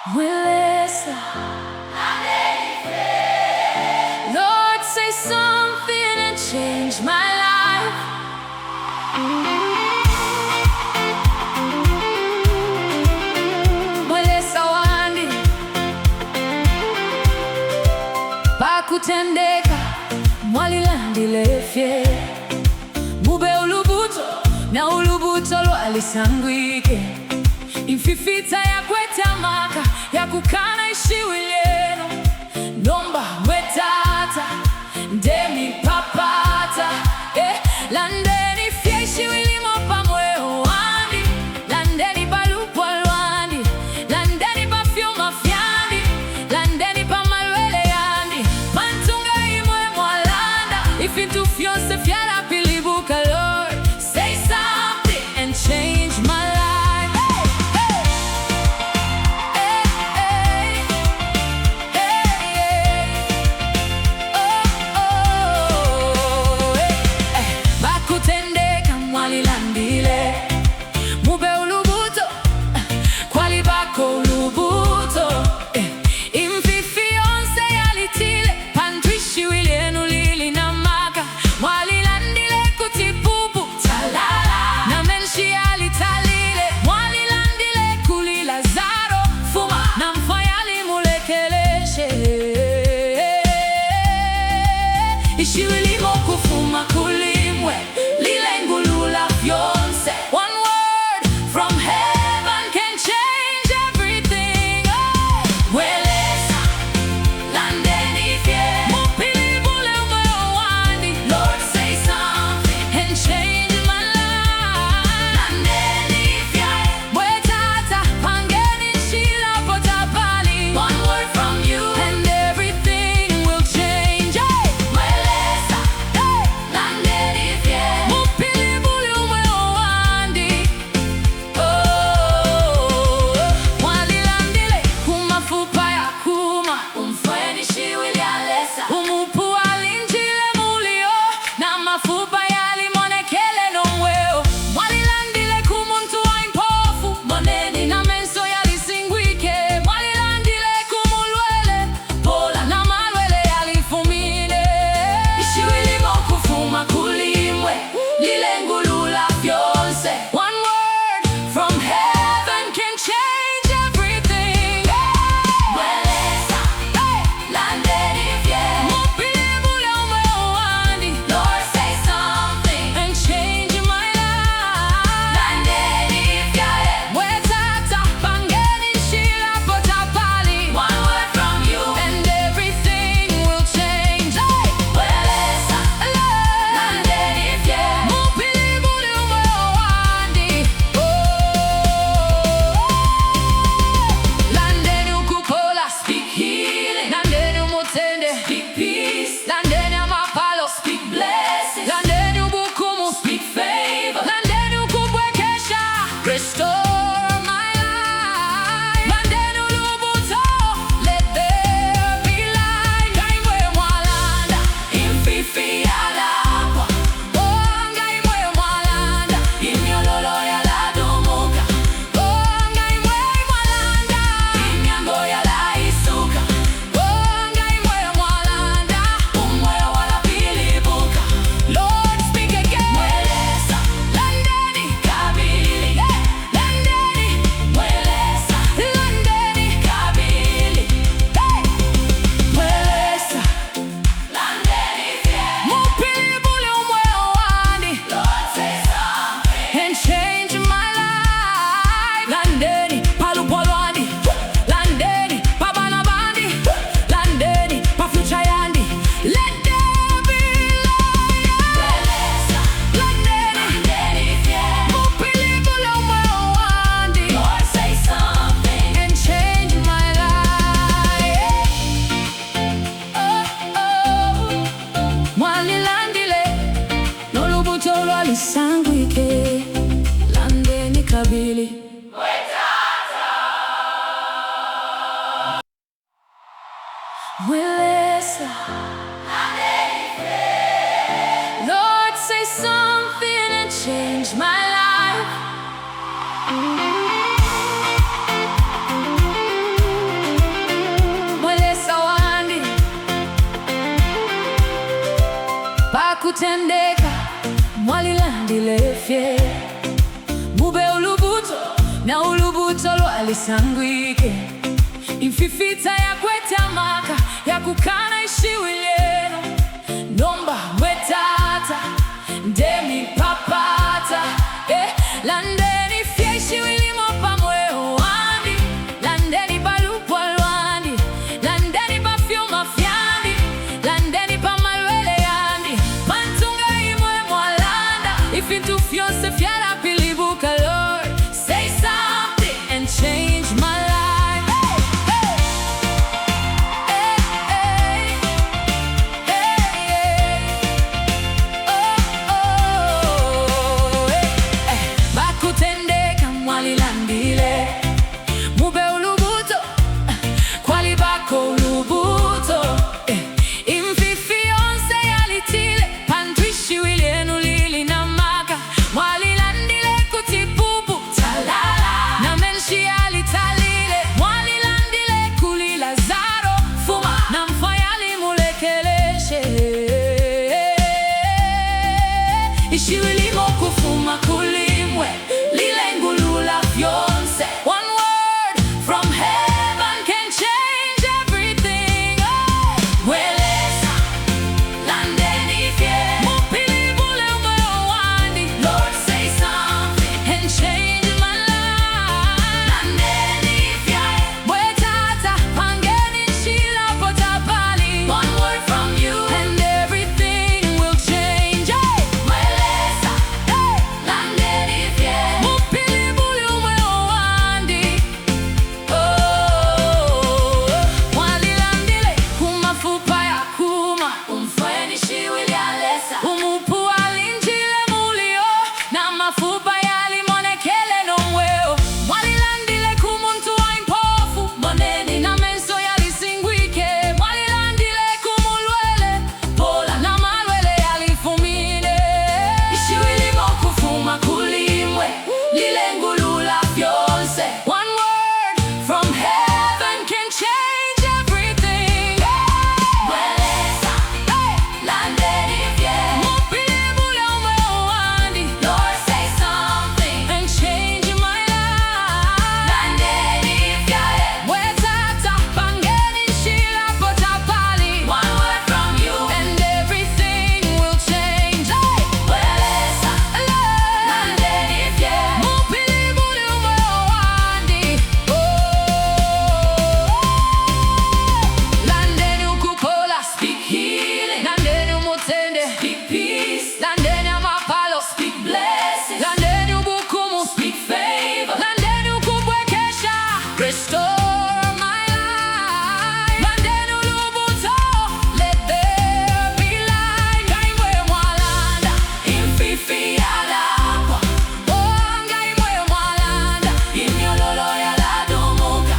Mwe Lesa. Lord, say something and change my life. Mwe Lesa wandi pakutendeka mwalilandile fye mube ulubuto na ulubuto lwalisangwike imfifi tayakwete amaka yakukana ishiwi lyenu nomba mwe tata ndemipapata eh, landeni fye ishiwi limo pa mweo wandi landeni pa lupwa lwandi landeni pa fyuma fyandi landeni pa malwele yandi pantu nga imwe mwalanda ifintu fyonse fyalapilibuka Lord say something and change my life hey, hey, hey, hey, hey, oh, oh, hey, eh. Pakutendeka mwalilandile mube ulubuto kwalibako ulubuto eh. Imfifi yonse yalitile pantu ishiwi lyenu lili na maka mwalilandile kuti pupu talala na menshi yalitalile mwalilandile kuli Lazaro fuma na mfwa yalimulekeleshe ishiwi limo kufuma kuli imwe lilengulula fyonse one word from heaven can change everything oh. Mwe Lesa landeni fye mupilibule umweo wandi Lord say something and change my life landeni fye mwe tata pangeni nshila apo tapali one word from you and everything will change hey! Mwe Lesa hey! landeni fye mupilibule umweo wandi Oh, mwalilandile kumafupa yakuma umfweni shiwi lya Lesa umupu walinjile mulio na mafupa yalimonekele no mweo mwalilandile ku muntu wa impofu moneni na menso yalisingwike mwalilandile ku mulwele pola na malwele yalifumine ishiwi limo kufuma kuli imwe lilengulula fyonse one word from heaven can change everything hey! Mwe Lesa, hey! landeni fye mupilibule umweo wandi Lord say something and change my life landeni fye mwe tata pangeni nshila apo tapali one word from you and everything will change hey! Mwe Lesa, landeni fye mupilibule umweo wandi oh. Landeni ukupola speak healing Landeni umutende speak peace Landeni amapalo speak blessings Landeni ubukumu speak favor Landeni ukubwekesha restore my life Landeni ulubuto let there be light Nga imwe mwalanda imfifi yalapwa Oh nga imwe mwalanda imyololo yaladumuka Oh nga imwe mwalanda imyango yalaisuka Oh nga imwe mwalanda umweo walapilibuka Lord speak again Mwe Lesa landeni kabili hey, landeni Mwe Lesa landeni kabili hey, Mwe Lesa landeni fye mupilibule umweo wandi Lord say something and change my life landeni palupwa lwandi landeni pabana bandi landeni pa future yandi let there be light landeni mupilibule umweo wandi Lord say something and change my life oh, oh. Mwalilandile nolubuto lwalisangwike landeni kabili Mwe Lesa Lord say something and change my life. Ulubuuto lwalisangwike. Imfifi tayakwete amaka yakukana ishiwi lyenu. Nomba mwe Tata, ndemipapata, eh, landeni fye ishiwi limo pa mweo wandi, landeni pa lupwa lwandi, landeni pa fyuma fyandi, landeni pa malwele yandi, pantu nga imwe mwalanda, ifintu fyonse fyalapilibuka. Lord, say something and change my life. Hey, hey, hey, hey, hey, hey. Oh, oh, eh, eh. Pakutendeka mwalilandile mube ulubuuto kwalibako ulubuuto eh. Imfifi yonse yalitile pantu ishiwi lyenu lili na maka mwalilandile kuti pupu talala na menshi yalitalile mwalilandile kuli Lazaro fuma na mfwa yalimulekeleshe ishiwi limo kufuma kuli imwe lilengulula fyonse. One word from heaven can change everything. Oh, Mwe Lesa, landeni fye mupilibule umweo wandi. Lord, say something and change my life. Landeni fye mwe Tata, pangeni nshila apo tapali. One word from you and everything will change. Hey! Mwe Lesa, hey! Landeni fye mupilibule umweo wandi. Oh, mwalilandile kumafupa yakuma umfweni shiwi lya Lesa umupu walinjile mulio na mafupa yalimonekele no mweo mwalilandile ku muntu wa impofu moneni na menso yalisingwike mwalilandile ku mulwele pola na malwele yalifumine ishiwi limo kufuma kuli imwe lilengulula fyonse. One word from heaven can change everything. Hey! Mwe Lesa, hey! Landeni fye mupilibule umweo wandi. Lord, say something and change my life. Landeni fye mwe Tata, pangeni nshila apo tapali. One word from you and everything will change. Hey! Mwe Lesa, landeni fye mupilibule umweo wandi. Oh, landeni ukupola, speak healing. Landeni umutende, speak peace. Landeni amapalo, speak blessings. Landeni ubukumu, speak favor. Landeni ukubwekesha, restore my life. Landeni ulubuuto, let there be light. Nga imwe mwalanda, imfifi yalapwa. Oh, nga imwe mwalanda, iminyololo yaladumuka.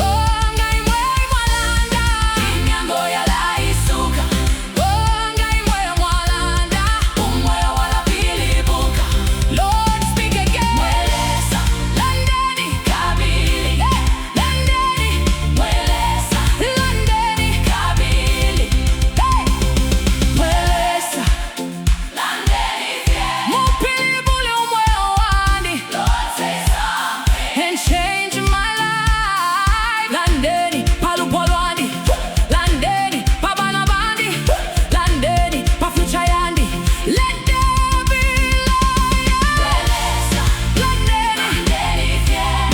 Oh, nga imwe mwalanda, imyango yalaisuka. Oh, nga imwe mwalanda, umweo walapilibuka. Lord, speak again. Mwe Lesa, landeni kabili. Hey, landeni Mwe Lesa, landeni kabili. Hey, Mwe Lesa, landeni fye mupilibule umweo wandi. Lord, say something and change my life. Landeni palupwa lwandi, landeni pa bana bandi, landeni pa future yandi. Let there be light. Landeni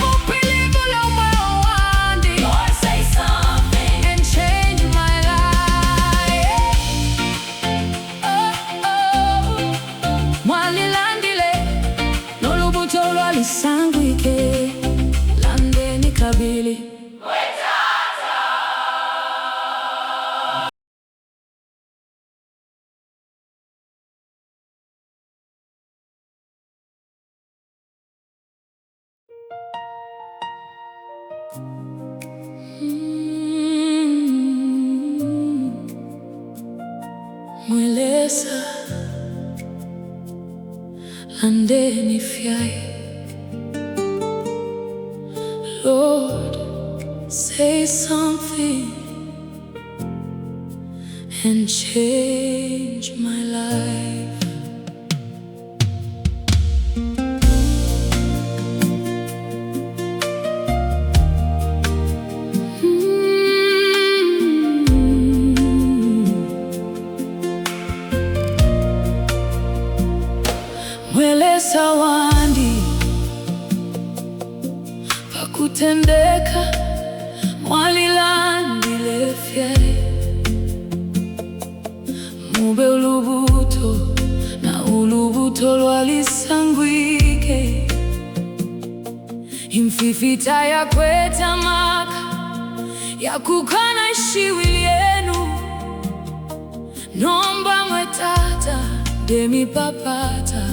mupilibule umweo wandi. Lord, say something and change my life. Oh, oh. Mwalilandile nolubuto lwalisangwike landeni kabili. Mwe Lesa, landeni fye. Lord, say something and change my life. Pakutendeka mwalilandile fye mube ulubuuto na ulubuuto lwalisangwike. Imfifi tayakwete amaka yakukana ishiwi lyenu. Nomba mwe Tata ndemipapata,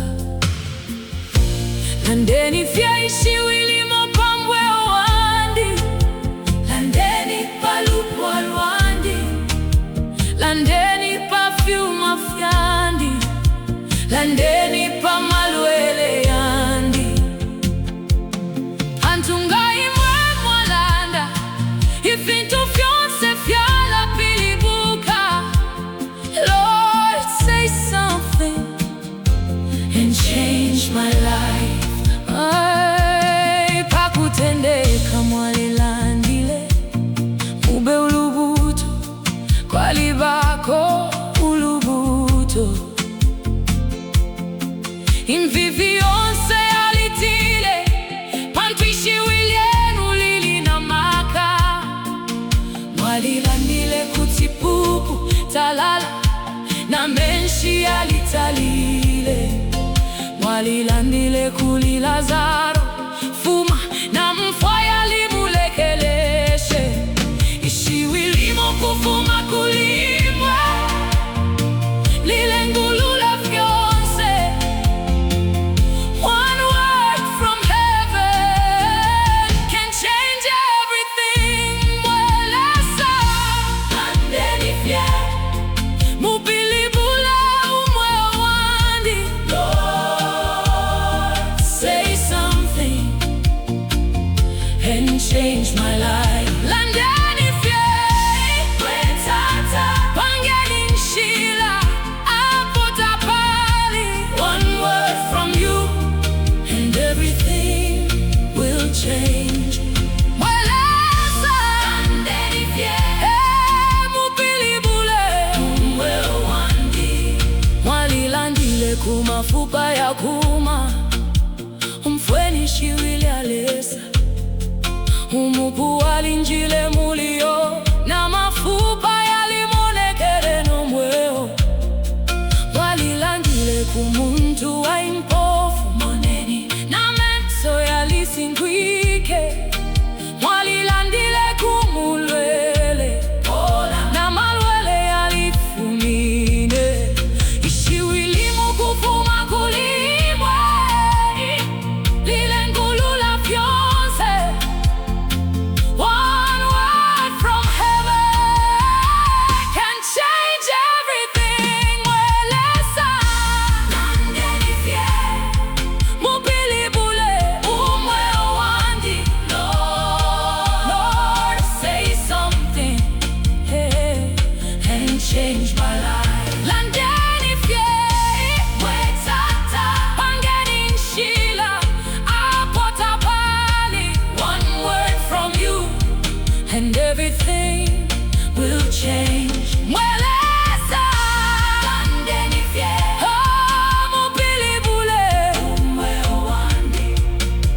landeni fye ishiwi limo pa mweo wandi, landeni pa lupwa lwandi, landeni pa fyuma fyandi, landeni pa malwele yandi. Pantu nga imwe mwalanda, ifintu fyonse fyalapilibuka. Lord, say something and change my life. Ay, pakutendeka mwalilandile mube ulubuuto, kwalibako ulubuuto. Imfifi yonse yalitile, pantu ishiwi lyenu lili na maka. Mwalilandile ku cipupu talala, na menshi yalitalile. Mwalilandile kuli Lazaro, fuma, na mfwa yalimulekeleshe. Ishiwi limo kufuma kuli imwe lilengulula fyonse. One word from heaven can change everything. Mwe Lesa, landeni fye mupilibule umweo wandi. Lord, say something and change my life. Landeni fye mwe Tata, pangeni nshila apo tapali. One word from you and everything will change. Mwe Lesa, landeni fye mupilibule umweo wandi. Mwalilandile ku mafupa yakuma, umfweni ishiwi lya Lesa. Umupu walinjile muliyo na mafupa yalimonekele no mweo. Mwalilandile ku muntu wa impofu, moneni na menso yalisingwike. Mwalilandile ku mulwele, na malwele yalifumine. Ishiwi limo kufuma kuli imwe lilengulula fyonse. One word from heaven can change everything. Mwe Lesa, landeni fye mupilibule umweo wandi. Lord, Lord, say something, hey, and change my life. Landeni fye mwe Tata, pangeni nshila apo tapali. One word from you and everything will change. Mwe Lesa, landeni fye oh, mupilibule umweo wandi.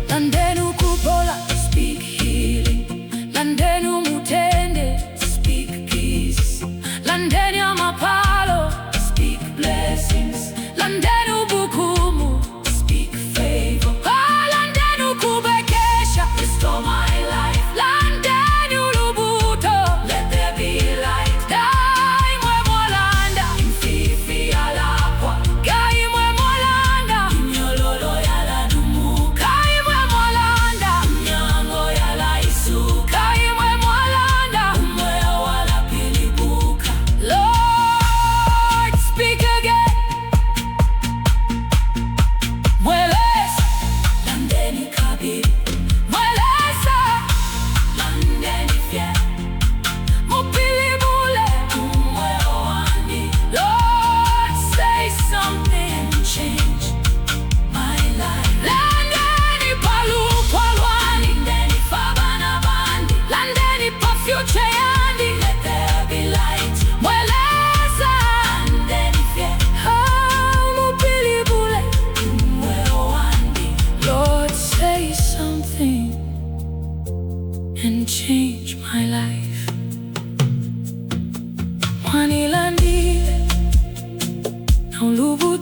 Landeni ukupola, speak healing. Landeni umutende, speak peace. Landeni amapalo, speak blessings. Landeni ubukumu, speak favor. Ah, landeni ukubekesha, restore my life. Landeni ulubuuto, let there be light. Nga imwe mwalanda, imfifi yalapwa. Nga imwe mwalanda, imyololo yaladumuka. Nga imwe mwalanda, imyango yalaisuka. Nga imwe mwalanda.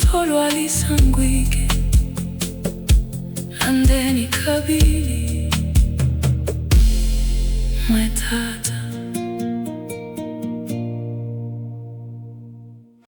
Ulubuto lwalisangwike. Landeni kabili, Mwe Tata.